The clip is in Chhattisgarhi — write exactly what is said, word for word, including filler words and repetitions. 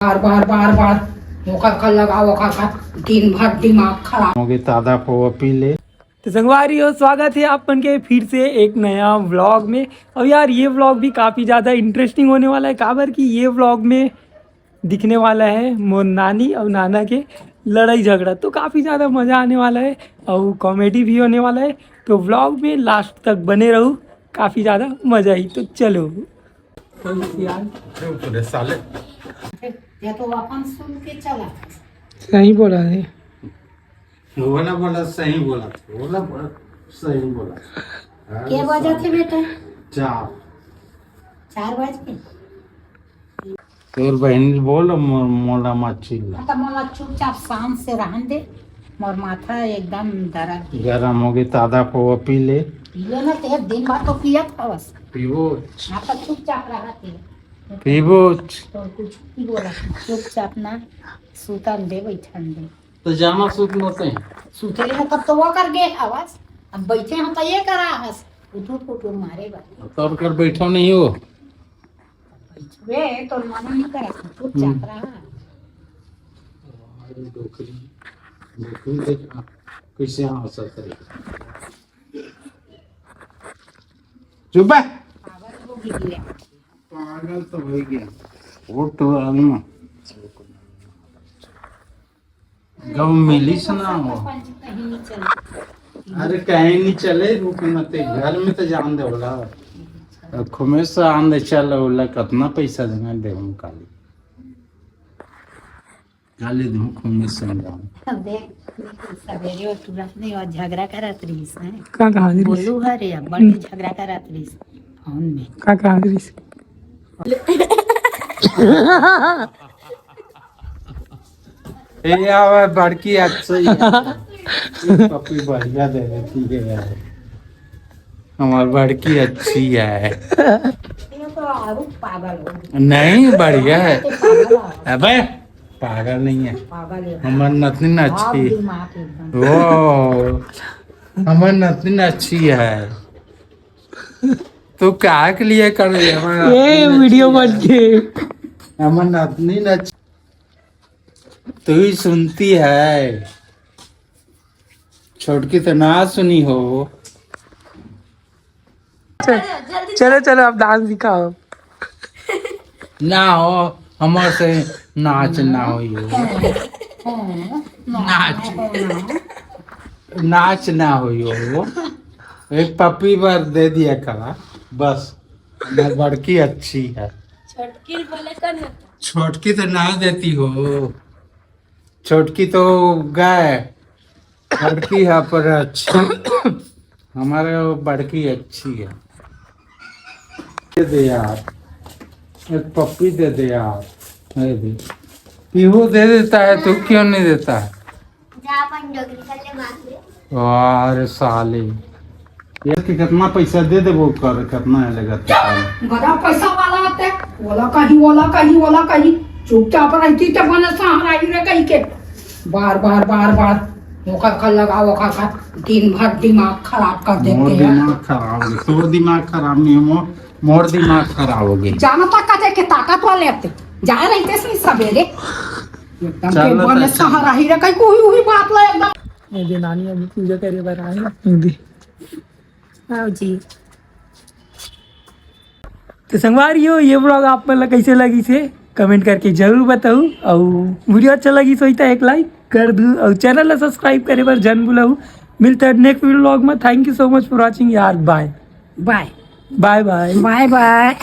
बार बार बार बार ओकर का लगा, ओकर का दिन भर दिमाग खराब। होगे तादा पोवा पी ले। तो संगवारी हो, स्वागत है आप मन के फिर से एक नया व्लॉग में। और यार, ये व्लॉग भी काफ़ी ज़्यादा इंटरेस्टिंग होने वाला है, काबर कि ये व्लॉग में दिखने वाला है मोर नानी और नाना के लड़ाई झगड़ा, तो काफ़ी ज़्यादा मज़ा आने वाला है और कॉमेडी भी होने वाला है। तो व्लॉग में लास्ट तक बने रहू, काफ़ी ज़्यादा मज़ा आई। तो चलो। चुप रे साले। या तो अपन सुन के चला। सही बोला है। बोला, बोला, सही बोला। बोला, बोला, सही बोला। के बजे थे बेटा? चार। चार बज के? तोर बहन बोल, मो-, मोला मत चिल्ला। हाँ, तो मोला चुपचाप शांत से रहन दे। मोर माथा एकदम दर्द दे। गरम होगे, तादा पोवा पी ले। पी ले ना, ते दिन भर तो पियत हवस। पीबो। हाँ, तो चुपचाप रहा ते। पीबो। तो कुछ नहीं बोला, चुपचाप ना सूतन दे, बैठन दे। तो जाना सूत मते। सूते रहे तब तो वो कर गए हवस, अब बैठे हो तो ये करा हस, उठू फुटू मारे बा। तोर कर बैठो नहीं हो। वे तो मना नहीं करा, चुपचाप हम्म। रहा। अरे डोकरी, डोकरी देख, कैसे हाँ असर करे। चुप है। पागल हो गई है। पागल तो हो गया। वो तो आदमी। गौ मिलिस ना हो। कहीं नहीं चले। अरे कहीं नहीं चले, रुक न ते घर में तो जान दे होला। खुमे से आन दे चल होला, कितना पैसा देना दे हम काली। काली दे खुमे से जान। देख, सवेरे वो तुरंत नहीं और झगड़ा करत रहीस है। का कहा रहीस? बोलू हरे, अब बड़ झगड़ा करत रहीस फोन में। का कहा रहीस? ए, आवे बड़की अच्छी है। ये पप्पी बढ़िया दे देती है यार। हमार बड़की अच्छी है। ये तो और पागल हो गई। नहीं, बढ़िया है। ये तो पागल है। अबे, पागल नहीं है। पागल है। हमार नतनी ना अच्छी। दिमाग एकदम। वो, हमार नतनी ना अच्छी है। तो का के लिए कर रही है? हमार ये नतनी ना वीडियो अच्छी बन है। के। हमार नतनी ना अच्छी। तू ही सुनती है, छोटकी तो ना सुनी हो। चलो, चलो, अब डांस दिखाओ। ना हो, हमारे से नाच ना होई हो। नाच, नाच ना होई हो। एक पप्पी बार दे दिया करा, बस। हमार बड़की अच्छी है। छोटकी बोले कौन है? छोटकी तो ना देती हो। छोटकी तो गाय, बड़की है पर अच्छी। हमारे वो बड़की अच्छी है। दे दे यार, एक पप्पी दे दे यार। दे दे। पीहू दे देता है, तू क्यों नहीं देता है? जा अपन डोगरी कर ले बात में। वाह रे साले, ये कि कितना पैसा दे देबो कर, कितना है लेगा तो साले। बड़ा पैसा वाला आते, ओला कहीं, ओला कहीं, ओला कहीं, चुपचाप रहती तो बने सहारा ही रे कहीं के। बार बार बार बार ओकर का लगा, ओकर का, दिन भर दिमाग खराब कर देते मोर हैं। दिमाग खराब हो गया, तोर दिमाग खराब नहीं है, मोर, मोर दिमाग खराब हो गया। जाना तक का जाके ताकत वाले आते, जाए रहते सही सवेरे। एकदम चल, के बने चल। सहारा ही रे कहीं कोई हुई बात ला एकदम। ये दे नानी अभी पूजा करे बर आए। ये दे। आओ जी। तो संगवारी हो, ये व्लॉग आप मन ला कैसे लगिस हे, कमेंट करके जरूर बताऊ। और वीडियो अच्छा लगिस होही त एक लाइक कर दू और चैनल ला सब्सक्राइब करे बर झन भुलाऊ। मिलते हैं नेक्स्ट व्लॉग में। Thank you so much for watching यार, बाय। बाय। बाय बाय। बाय बाय।